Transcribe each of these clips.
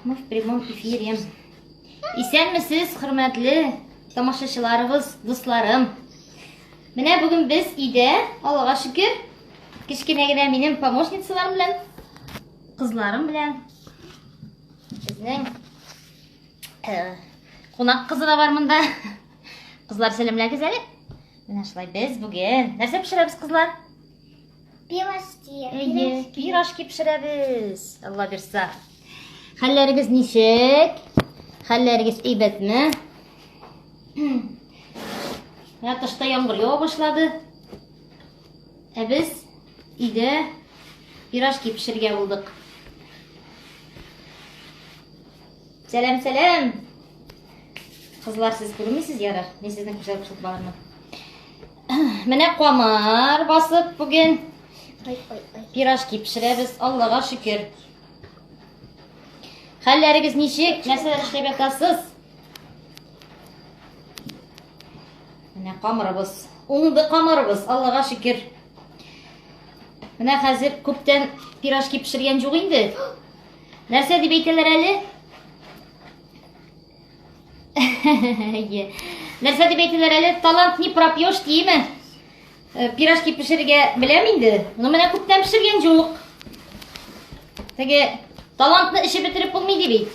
Мы в прямом эфире. Исәнмесез, хөрмәтле тамашачыларыбыз, дусларым. Менә бүген без өйдә, Аллага шөкер, кечкенә генә минем помощницаларым белән, кызларым белән безнең э, кунак кызы да бар монда. Кызлар сәламләгез әле. Менә шулай без бүген нәрсә пешерәбез, кызлар? Пирожки. Әйе, пирожки пешерәбез. Алла бирса. Хәлләрегез ничек? Хәлләрегез әйбәтме? Менә тышта яңгыр ява башлады. Ә без өйдә пирожки пешерергә булдык. Сәлам, сәлам. Кызлар, сез күрмисез, ярар. Мин сезне күрсәтеп шул балармын. Менә камыр басып бүген Ой, ой, ой. пирожки пешерәбез, Аллага шөкер. Хәлләрегез ничек? Нәрсәләр эшләп ятасыз? Менә камырыбыз. Уңды камырыбыз, Аллага шөкер. Менә хәзер күптән пирожки пешергән юк инде. Нәрсә дип әйтәләр әле? Әйе. Нәрсә дип әйтәләр әле? Талант не пропьешь диеме? Э, пирожки пешерергә беләм инде. Но менә күптән пешергән юк. Теге талантны эчеп бетереп булмый ди бит.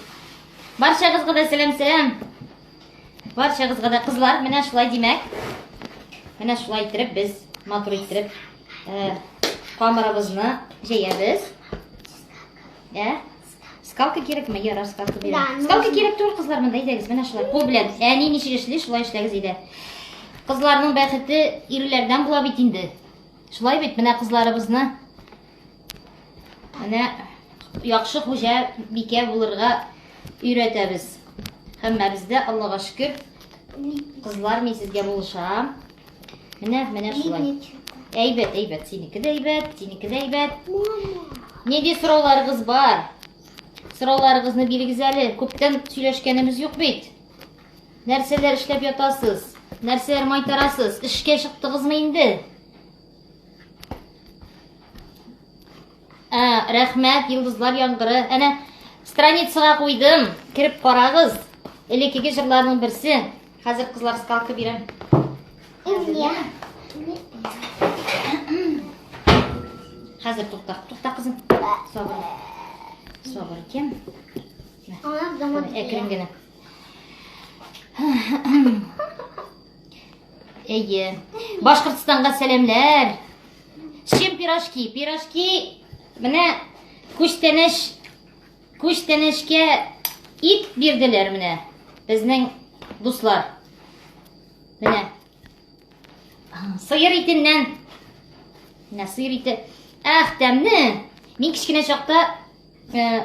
Барчагызга да сәлам сәлам. Барчагызга да кызлар, менә шулай димәк. Менә шулай иттереп без матур иттереп э, камырыбызны җәябез. Ә? Скалка кирәкме? Ярар, скалка бирәм. Да, Скалка нужно. кирәк түгел, кызлар, монда әйдәгез, менә шулай кул белән. Әни ничек эшли, шулай эшләгез әйдә. Кызларның бәхете ирләрдән була бит инде. Шулай бит, менә кызларыбызны менә яхшы хуҗа бикә булырга өйрәтәбез. Һәммәбез дә, Аллага шөкер, кызлар, мин сезгә булышам. Менә, менә шулай. Әйбәт, әйбәт, синеке дә әйбәт, синеке дә әйбәт. Мама. Нинди сорауларыгыз бар? Сорауларыгызны бирегез әле. Күптән сөйләшкәнебез юк бит. Нәрсәләр эшләп ятасыз? Нәрсәләр майтарасыз? Эшкә чыктыгызмы инде? Ә, рәхмәт, йолдызлар яңгыры. Әнә страницага куйдым. Кереп карагыз. Элеккеге җырларның берсе. Хәзер кызлар скалка бирәм. И мне. Хәзер тукта, тукта кызым. Сабыр. Сабыр икән. Она дома. Әкрен генә. Әйе. Башкортстанга сәламләр. С чем пирожки? Пирожки менә күчтәнәч күчтәнәчкә ит бирделәр менә безнең дуслар. Менә сыер итеннән. Менә сыер ите. Ах, тәмле. Мин кечкенә чакта э,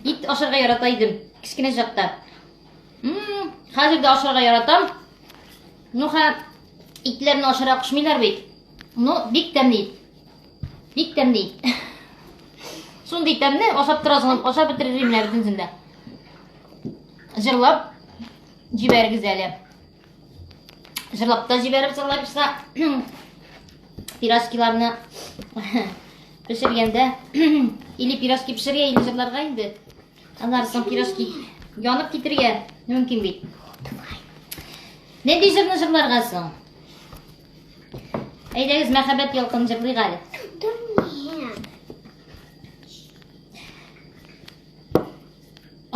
ит ашарга ярата идем. Кечкенә чакта. Хәзер дә ашарга яратам. Ну, ха, итләрне ашарга кушмыйлар бит. Ну, бик тәмле ит. Бик тәмле ит. Шундый тәмле, ашап торасың, ашап бетерер идем менә бөтенесен дә. Җырлап җибәрегез әле. Җырлап та җибәреп җырлап пирожкиларны пешергәндә или пирожки пешергә, или җырларга инде. Аннары соң пирожки янып китергә мөмкин бит. Нинди җырны җырларга соң? Әйдәгез, мәхәббәт ялкын җырлыйк әле. Да нет.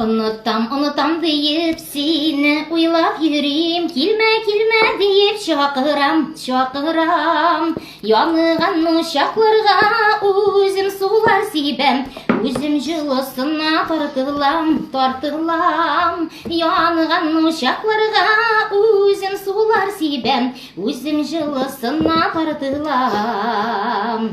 Онытам, онытам диеп сине уйлап йөрим, килмә, килмә диеп чакырам, чакырам. Яныган учакларга үзем сулар сибәм, үзем җылысына тартылам, тартылам. Янган учакларга үзем сулар сибәм, үзем җылысына тартылам.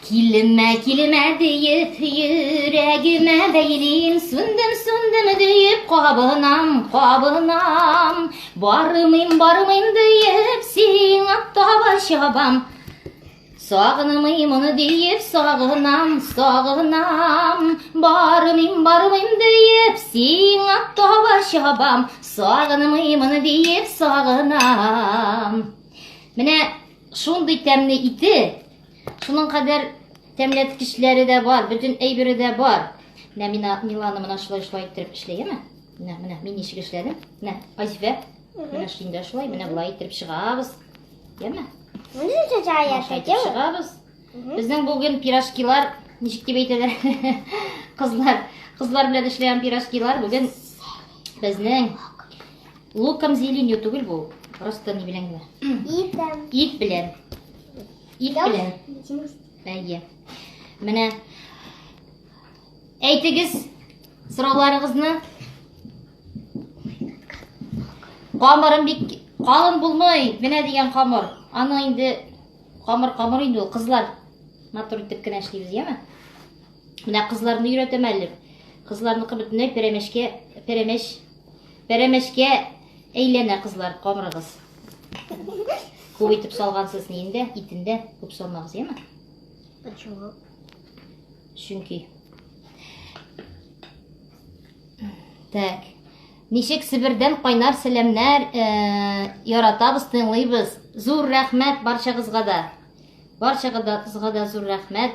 Килемә, килемә диеп, йөрәгемә бәйлим, сүндем, сүндем диеп, кабынам, кабынам. Бармыйм, бармыйм диеп, сиңа таба чабам. Сагынмыйм моны диеп, сагынам, сагынам. Бармыйм, бармыйм диеп, сиңа таба чабам. Сагынмыйм моны диеп, сагынам. Менә Шундый тәмле ите, шуның кадәр тәмләткечләре дә бар, бөтен әйбере дә бар. Менә мина Милана менә шулай шулай иттереп эшли, яме? Менә, менә мин ничек эшләдем. Менә Айзифә. Менә шунда шулай, менә болай иттереп чыгабыз. Яме? Менә Шулай итеп чыгабыз. Безнең бүген пирожкилар, ничек дип әйтәләр? Кызлар, кызлар белән эшләгән пирожкилар бүген безнең луком зеленью түгел бу. Просто ни белән генә. Итем. Ит белән. Ит белән. Әйе. Менә әйтегез сорауларыгызны. Камырым бик калын булмый. Менә дигән камыр. Аны инде камыр камыр инде ул кызлар. Матур итеп кенә эшлибез, яме? Менә кызларны өйрәтәм әле. Кызларныкы бөтенләй пәрәмәчкә, пәрәмәч, пәрәмәчкә әйләнә кызлар камырыгыз. Күп итеп салгансыз ниендә, итендә күп салмагыз, яме? Почему? Чөнки. Так. Ничек Себердән кайнар сәламнәр, э, яратабыз, тыңлыйбыз. Зур рәхмәт барчагызга да. Барчагызга да зур рәхмәт.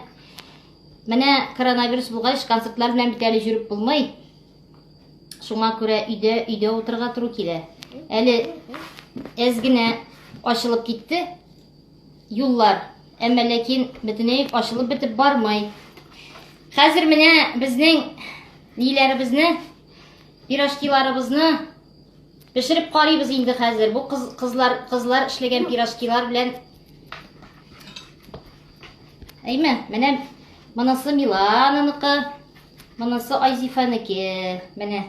Менә коронавирус булгач, концертлар белән бит әле йөреп булмый. Шуңа күрә өйдә өйдә утырырга туры килә. Әле әз генә ачылып китте юллар. Әмма ләкин бөтенләй ачылып бетеп бармый. Хәзер менә безнең ниләребезне, пирожкиларыбызны пешереп карыйбыз инде хәзер. Бу кыз, кызлар, кызлар эшләгән пирожкилар белән. Әйме, менә монысы Милананыкы, монысы Айзифаныкы. Менә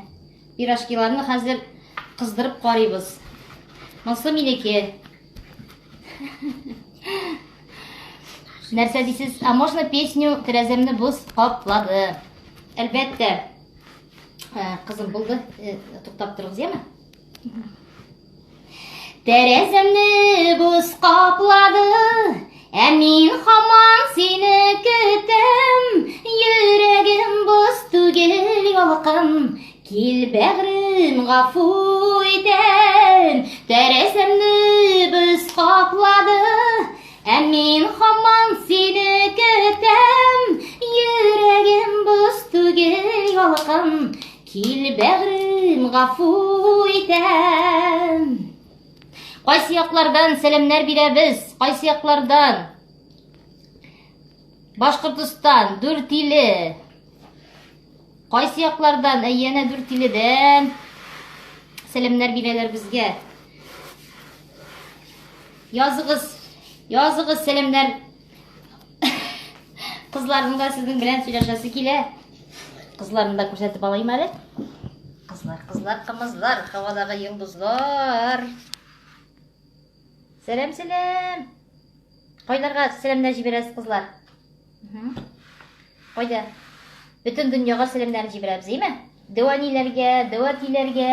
пирожкиларны хәзер кыздырып карыйбыз. Монысы минеке. Нәрсә дисез? А можно песню Тәрәзәмне боз каплады? Әлбәттә. Э, кызым булды. Э, туктап торыгыз, яме? Тәрәзәмне боз каплады, ә мин һаман сине көтәм. Йөрәгем боз түгел, ялкын. Кил бәгърем, гафу итәм. Тәрәзәмне боз каплады, ә мин һаман сине көтәм. Йөрәгем боз түгел, ялкын. Кил бәгърем, гафу итәм. Кайсы яклардан сәламнәр бирәбез? Кайсы яклардан? Башкортостан, Дүртиле. Кайсы яклардан? Әй, янә Дүртиледән сәламнәр бирәләр безгә. Языгыз, языгыз сәламнәр. Кызларның да сезнең белән сөйләшәсе килә. Кызларны да күрсәтеп алыйм әле. Кызлар, кызлар, кымызлар, һавадагы йолдызлар. Сәлам, сәлам. Кайларга сәламнәр җибәрәсез, кызлар? Кайда? Бөтен дөньяга сәламнәр җибәрәбез, әйме? Дәү әниләргә, дәү әтиләргә,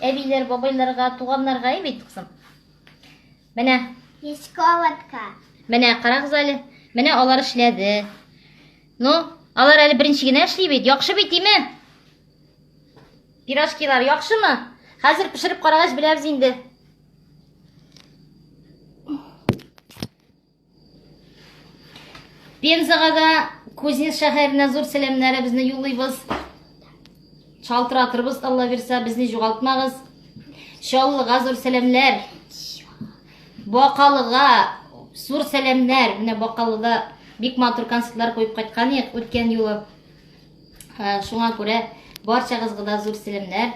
әбиләр, бабайларга, туганнарга, әй бит, кызым. Менә. Шоколадка. Менә, карагыз әле. Менә алар эшләде. Ну, алар әле беренче генә эшли бит. Яхшы бит, име? Пирожкилар яхшымы? Хәзер пешереп карагач беләбез инде. Пензага да Кузнец шәһәренә зур сәламнәребезне юллыйбыз. Шалтыратырбыз, Алла бирсә, безне югалтмагыз. Чаллыга зур сәламнәр. Бакалыга зур сәламнәр. Менә Бакалыда бик матур концертлар куеп кайткан идек үткән юлы. Шуңа күрә барчагызга да зур сәламнәр.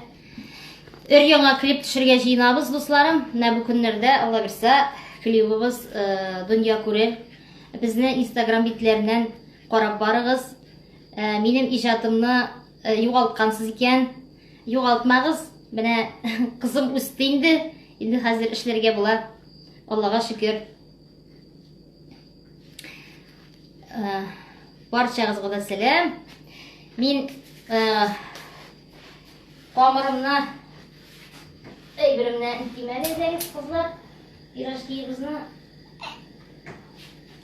Өр яңа клип төшергә җыенабыз, дусларым. Менә бу көннәрдә, Алла бирсә, клибыбыз э, дөнья күрер. Безне Инстаграм битләреннән карап барыгыз. Э, минем иҗатымны э, югалткансыз икән, югалтмагыз. Менә кызым үсте инде. Инде хәзер эшләргә була. Аллага шөкер. Барчагызга да сәлам. Мин камырымны әйберемне тимәле әйдәгез, кызлар. Пирожкиебезне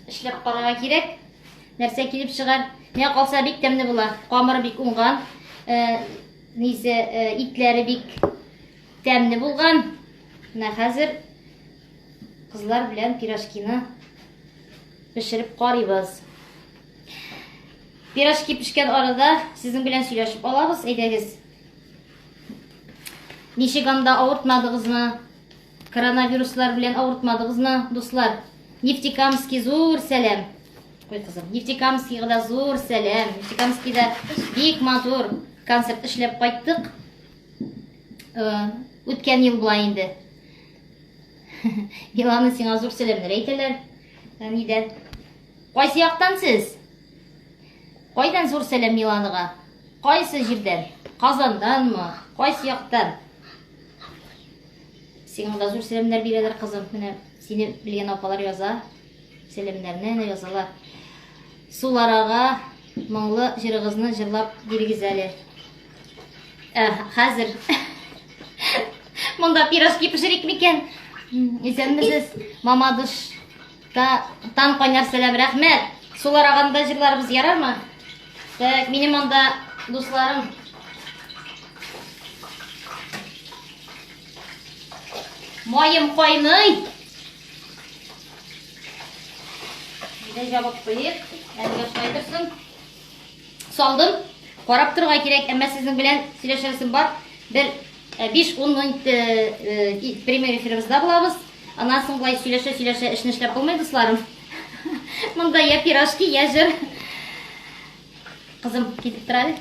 эшләп карарга кирәк. Нәрсә килеп чыгар? Миңа калса бик тәмле була. Камыры бик уңган. Нисе, итләре бик тәмле булган. Менә хәзер кызлар белән пирожкины пешереп карыйбыз. Пирожки пешкән арада сезнең белән сөйләшеп алабыз, әйдәгез. Ничек анда авыртмадыгызмы? Коронавируслар белән авыртмадыгызмы, дуслар? Нефтекамский зур сәлам. Куй кызым. Нефтекамскийга да зур сәлам. Нефтекамскийда бик матур концерт эшләп кайттык. Э, үткән ел була инде. Милана сиңа зур сәламнәр әйтәләр. Э, нидән? Кайсы яктан сез? Кайдан зур сәлам Миланага? Кайсы җирдән? Казанданмы? Кайсы яктан? Сиңа да зур сәламнәр бирәләр, кызым. Менә сине белгән апалар яза. Сәламнәрне әнә язалар. Суларага моңлы җырыгызны җырлап бирегез әле. Ә, хәзер. Монда пирожки пешерик микән? Исәнмесез, Мамадыш. Та, тан кайнар сәлам, рәхмәт. Сулар аганда җырларыбыз ярармы? Так, минем анда дусларым. Маем кайный. Әйдә җабып куйыйк. Әлегә шулай торсын. Салдым. Карап торырга кирәк, әмма сезнең белән сөйләшәсем бар. Бер 5-10 минут э, э, прямой эфирыбызда булабыз. Аннан соң болай сөйләшә-сөйләшә эшне эшләп булмый, дусларым. Монда я пирожки, я җыр. Кызым, китеп тор әле.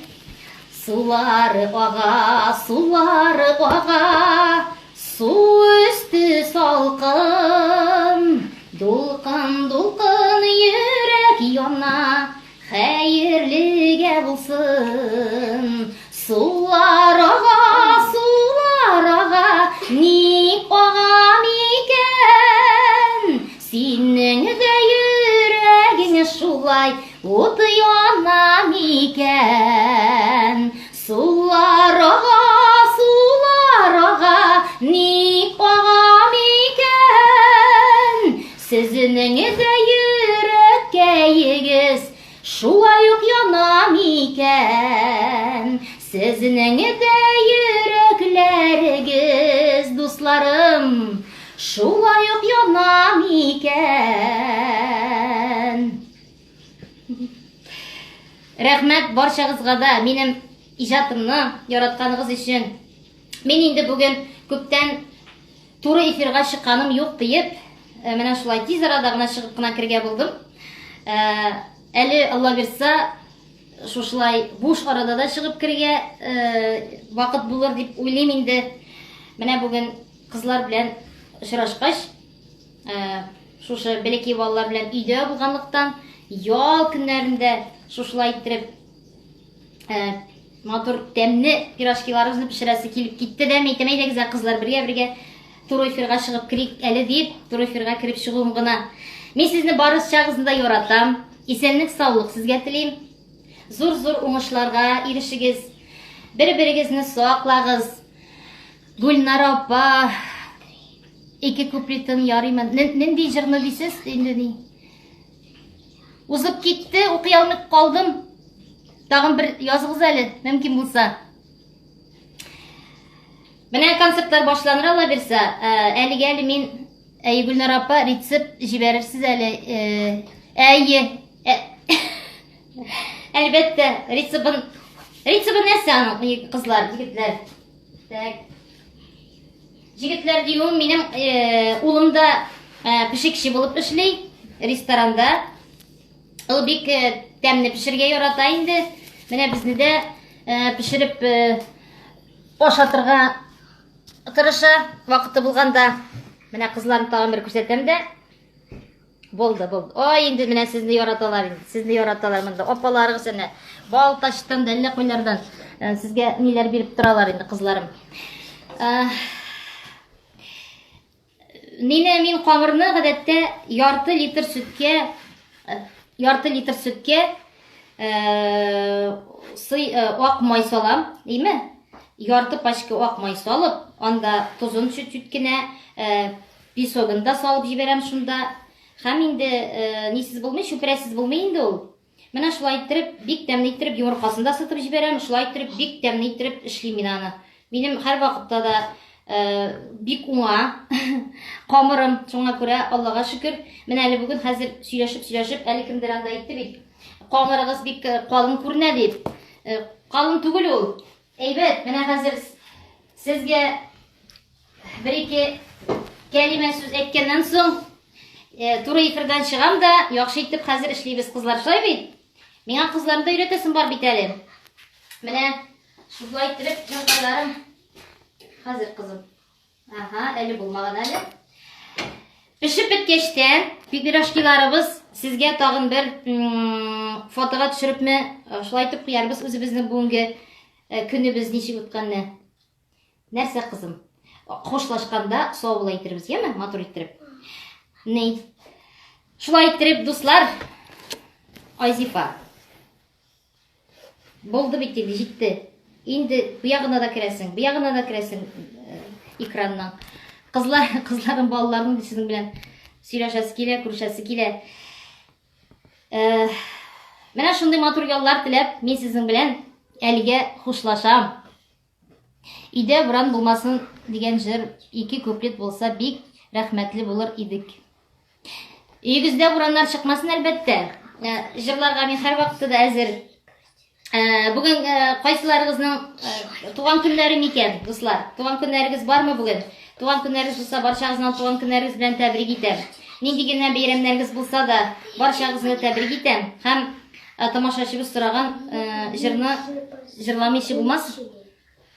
Сулар ага, сулар ага, су өсте салкын. Дулкын, дулкын йөрәк яна, Хәерлегә булсын. Сулар ага, сулар ага, ник ага микән? Синең дә йөрәгең шулай ут яна микән? Сулар ага, сулар ага, ник ага микән? Сезнең дә йөрәккәегез шулай ук яна микән? Сезнең дә йөрәкләрегез, дусларым, шулай ук яна микән? Рәхмәт барчагызга да минем иҗатымны яратканыгыз өчен. Мин инде бүген күптән Туры эфирга чыкканым юк диеп, э, менә шулай тиз арада гына чыгып кына керергә булдым. Э, әле Алла бирса, шушылай буш арада да чыгып керергә э, вакыт булыр дип уйлыйм инде. Менә бүген кызлар белән очрашкач, шушы бәләкәй балалар белән өйдә булганлыктан, ял көннәрендә шушылай иттереп Ә, матур тәмле пирожкиларыбызны пешерәсе килеп китте дә, мәйтәм, әйдәгез, ә кызлар бергә-бергә туры эфирга чыгып керик әле дип, туры эфирга кереп чыгуым гына. Мин сезне барысчагызны да яратам. Исәнлек, саулык сезгә телим. Зур-зур уңышларга ирешегез. Бер-берегезне саклагыз. Гөлнара апа, ике куплетын ярыймы? Нинди җырны дисез инде ни? Узып китте, укый алмый калдым. Тагын бер языгыз әле, мөмкин булса. Менә концертлар башланыр Алла бирсә. Э, әлегә әле мин Әйе, Гөлнар апа, рецепт җибәрерсез әле. Э, әйе. Э, әлбәттә, рецептын рецептын нәрсә аның, кызлар, егетләр? Так. Җегетләр диюем, минем э, улым да э, пешекче булып эшли ресторанда. Ул бик э, тәмле пешергә ярата инде. Менә безне дә э, пешереп э, ашатырга тырыша вакыты булганда. Менә кызларны тагын бер күрсәтәм дә. Булды, булды. Ой, инде менә сезне яраталар инде. Сезне яраталар монда. Апаларыгыз әнә Балтачтан да әллә кайлардан э, сезгә ниләр биреп торалар инде, кызларым. Э, Мине мин камырны гадәттә ярты литр сөткә э, ярты литр сөткә сый ак май салам, димме? Ярты пачка ак май салып, анда тозын чуть-чуть кенә, Песогын да салып җибәрәм шунда. Һәм инде э, нисез булмый, чүпрәсез булмый инде ул. Менә шулай иттереп, бик тәмле иттереп йомыркасын да сытып җибәрәм, шулай иттереп бик тәмле иттереп эшлим мин аны. Минем һәрвакытта да э, бик уңа камырым, шуңа күрә Аллага шөкер. Менә әле бүген хәзер сөйләшеп-сөйләшеп, әле кемдер анда әйтте бит. Камырыгыз бик калын күренә дип. Калын түгел ул. Әйбәт, менә хәзер сезгә бер-ике кәлимә сүз әйткәннән соң, туры эфирдан чыгам да, яхшы итеп хәзер эшлибез, кызлар, шулай бит? Миңа кызларны да өйрәтәсем бар бит әле. Менә шулай итеп, җанкайларым. Хәзер, кызым. Ага, әле булмаган әле. Пешеп беткәчтән, пирожкиларыбыз сезгә тагын бер фотога төшерепме, шулай итеп куярбыз үзебезнең бүгенге э, көнебез ничек үткәнне. Нәрсә, кызым? Хушлашканда сау була әйтербез, яме? Матур иттереп. Ни? Шулай иттереп, дуслар, Айзифа. Булды бит инде, җитте. Инде бу ягына да керәсең, бу ягына да керәсең э, экранның. Кызлар, кызларым, балаларым сезнең белән сөйләшәсе килә, күрешәсе килә. Э, менә шундый матур яллар теләп, мин сезнең белән әлегә хушлашам. Өйдә буран булмасын дигән җыр ике куплет булса бик рәхмәтле булыр идек. Өегездә бураннар чыкмасын, әлбәттә. Э, җырларга мин һәрвакытта да әзер. Э, бүген э, кайсыларыгызның туган көннәре микән, дуслар? Туган көннәрегез бармы бүген? Туган көннәрегез булса, барчагызны туган көннәрегез белән тәбрик итәм. Нинди генә бәйрәмнәрегез булса да, барчагызны тәбрик итәм. Һәм тамашачыбыз сораган җырны җырламыйча булмас.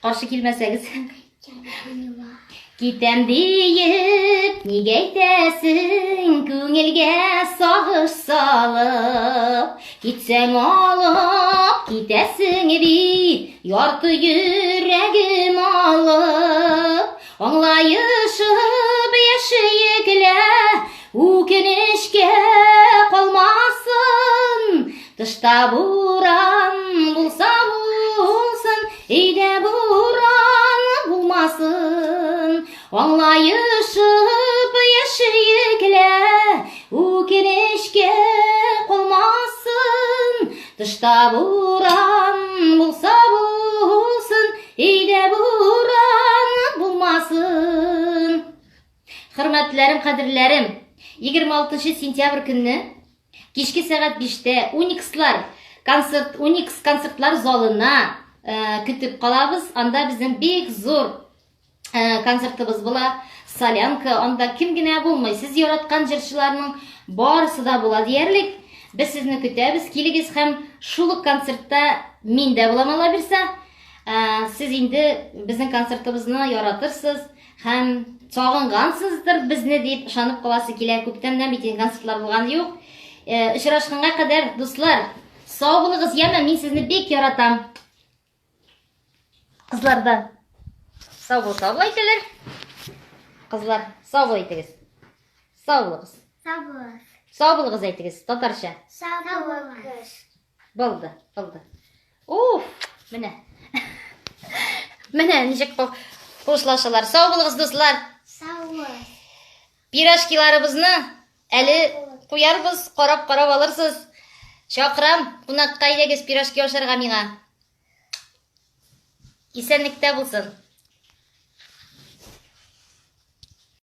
Каршы килмәсәгез. Китәм диеп, нигә әйтәсең, күңелгә сагыш салып. Китсәң алып, китәсең бит, ярты йөрәгем алып. Аңлаешып яшәек лә, үкенечкә калмасын. Тышта буран булса булсын, өйдә буран булмасын. Аңлаешып яшәек лә, үкенечкә калмасын. Тышта буран булса булсын, өйдә буран булмасын. Хөрмәтләрем, кадерләрем, 26 сентябрь көнне кичке сәгать 5-тә Уникслар концерт Уникс концертлар залына э, көтеп калабыз. Анда безнең бик зур э, концертыбыз була. Солянка, анда кем генә булмый. Сез яраткан җырчыларның барысы да була диярлек. Без сезне көтәбез. Килегез һәм шул ук концертта мин дә булам алла бирсә. Э, сез инде безнең концертыбызны яратырсыз. Һәм сагынгансыздыр безне дип ышанып каласы килә. Күптәннән бит инде концертлар булган юк. Э, очрашканга кадәр, дуслар, сау булыгыз, яме, мин сезне бик яратам. Кызлар да сау бул, сау бул әйтәләр. Кызлар, сау бул әйтегез. Сау булыгыз. Сау булыгыз. Сау булыгыз әйтегез, татарча. Сау булыгыз. Булды, булды. Уф, менә. Менә ничек хушлашалар. Сау булыгыз, дуслар. Сау булыгыз. Пирожкиларыбызны әле куярбыз, карап-карап алырсыз. Чакырам, кунакка әйдәгез пирожки ашарга миңа. Исәнлектә булсын.